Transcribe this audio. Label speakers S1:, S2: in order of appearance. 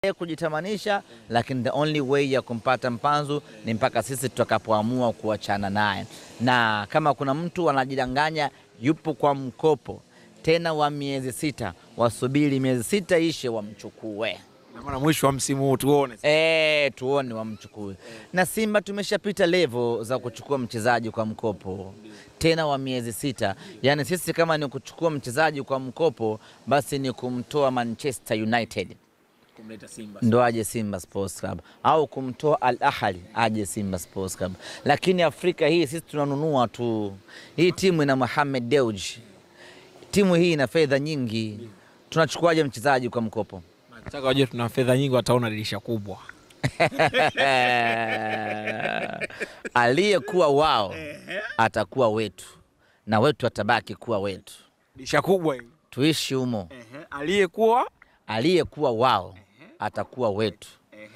S1: Kujitamanisha, lakini the only way ya kumpata Mpanzu ni mpaka sisi tutakapoamua kuachana naye. Na kama kuna mtu anajidanganya yupo kwa mkopo tena wa miezi 6, wasubiri miezi 6 ishe wamchukue.
S2: Maana mwisho wa msimu huu tuone.
S1: Tuone wamchukue. Na Simba tumeshapita level za kuchukua mchezaji kwa mkopo tena wa miezi 6. Yaani sisi kama ni kuchukua mchezaji kwa mkopo basi ni kumtoa Manchester United
S2: kumleta Simba,
S1: ndo aje Simba Sports Club, au kumtoa Al Ahly aje Simba Sports Club. Lakini Afrika hii sisi tunanunua tu. Hii timu ina Mohamed Dewji, timu hii ina fedha nyingi, tunachukuaje mchezaji kwa mkopo?
S2: Nataka wajue tuna fedha nyingi, wataona dirisha kubwa.
S1: Aliyekuwa wao atakuwa wetu na wetu atabaki kuwa wetu.
S2: Dirisha kubwa hii.
S1: Tuishi humo.
S2: Aliyekuwa
S1: wao atakuwa wetu